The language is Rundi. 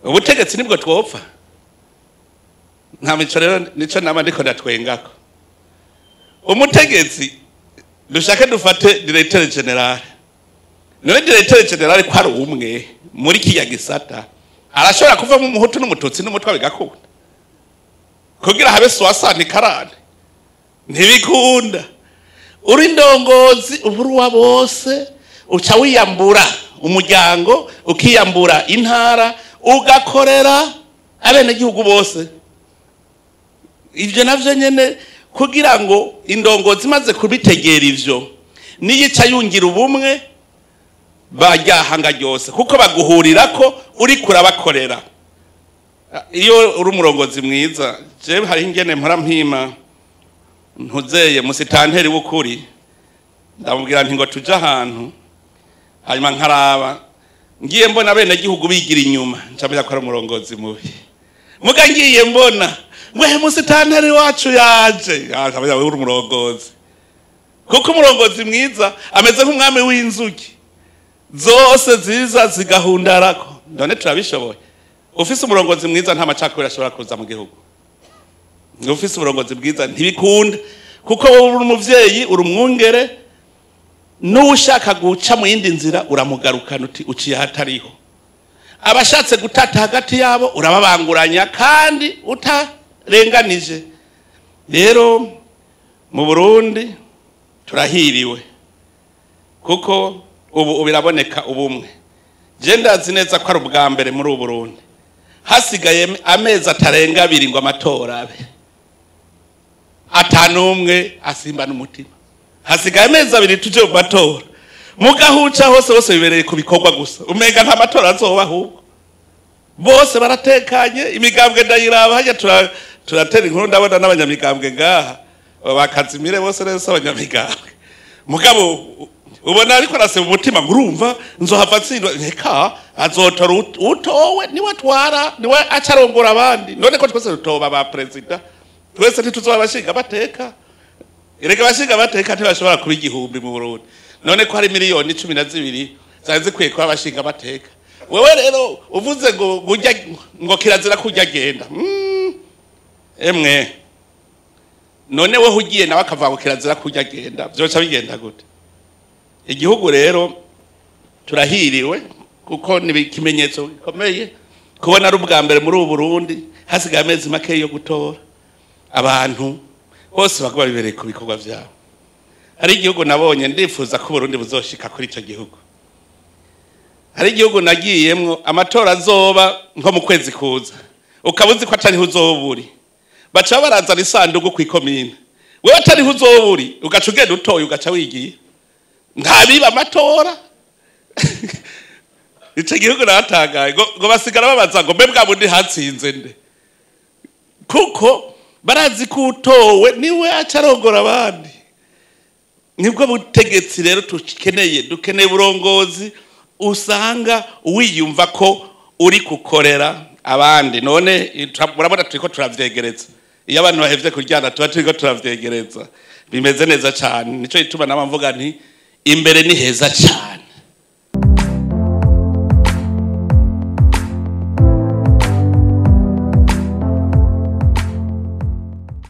Ubutegetsi nibwo twopfa. Nta mico rero, nico nama ndiko ndatwengako. Umutegetsi dushake dufate directeur général. None directeur général ko ari umwe muri kiya gisata, arashobora kuvamo umuhutu n'umututsi n'umutwa bigakunda kugira habe soixante quarante? Ntibikunda. Uri indongozi, ubura uwa bose, uca wiyambura umuryango, ukiyambura intara, ugakorera abenegihugu bose. Ivyo navyo nyene, kugira ngo indongozi imaze kubitegera ivyo, niyica yungira ubumwe baryahanga ryose, kuko baguhurirako uri kurabakorera. Iyo uri umurongozi mwiza, jewe hariho ingene mpora mpima ntuzeye musitanteri w'ukuri, ndamubwira nti ngo tuje ahantu, hanyuma nkaraba ngiye mbona abenegihugu bigira inyuma, ncamenya ko ari umurongozi mubi. Muga ngiye mbona ngwehe musitanteri wacu yaje, ncamenya uri umurongozi, kuko umurongozi mwiza ameze nk'umwami w'inzuki zose ziza zigahundarako. None turabishoboye. Ufise umurongozi mwiza, nta macakubiri ashobora kuza mu gihugu. Ufise uburongozi bwiza ntibikunda, kuko wowe uri umuvyeyi, uri umwungere, n'ushaka guca mu yindi nzira uramugarukana uti uciye ahatariho. Abashatse gutata hagati yabo urababanguranya kandi utarenganije. Rero mu Burundi turahiriwe, kuko ubu biraboneka ubumwe. Je ndazi neza ko ari ubwa mbere muri ubu Burundi hasigaye amezi atarenga 2 ngo amatora abe, atanumwe asimba n'umutima. Hasigaye amezi 2 tuje mu matora, mugahuca hose bose bibereye ku bikorwa gusa, umenga nta matora azoba, ahubwo bose baratekanye. Imigambwe ndayiraba hajya, turatera inkuru, ndabona n'abanyamigambwe ngaha bakazimire bose rero si abanyamigambwe, mugabo ubona ariko araseba umutima ngo urumva nzohava ntsindwa. Reka azotora utowe, niwe atwara, niwe acarongora abandi. None ko twese dutoba ba perezida, twese ntituzoba abashinga bateka? Erega abashinga bateka ntibashobora kuba 1000 mu Burundi. None ko hari miliyoni 12 zari zikwiye kuba abashinga bateka? Wewe rero uvuze ngo ngurya, ngo kirazira kurya, genda. Emwe none wowe ugiye nawe akavuga ngo kirazira kurya, genda, vyoca bigenda gute? Igihugu rero turahiriwe, kuko ni ikimenyetso gikomeye kubona ari ubwa mbere muri ubu Burundi hasigaye amezi make yo gutora, abantu bose baguma bibereye ku bikorwa vyabo. Hari igihugu nabonye, ndifuza ko Burundi buzoshika kuri ico gihugu. Hari igihugu nagiyemwo, amatora azoba nko mu kwezi kuza, ukaba uzi ko atariho uzoba uri, baca barazana isandugu kw'ikomine, wewe atariho uzoba uri, ugaca ugenda utoye, ugaca wigiye, ntabiba amatora. Ico gihugu natangaye ngo basigara babaza ngo mbe bwa bundi hatsinze nde, kuko barazi ko utowe niwe aca arongora abandi. Nibwo butegetsi rero dukeneye. Dukeneye uburongozi usanga wiyumva ko uri gukorera abandi. None murabona turiko turavyegereza. Iyo abantu bahevye kuryana, tuba turiko turavyegereza, bimeze neza cyane. Nico gituma nama mvuga nti imbere ni heza cyane.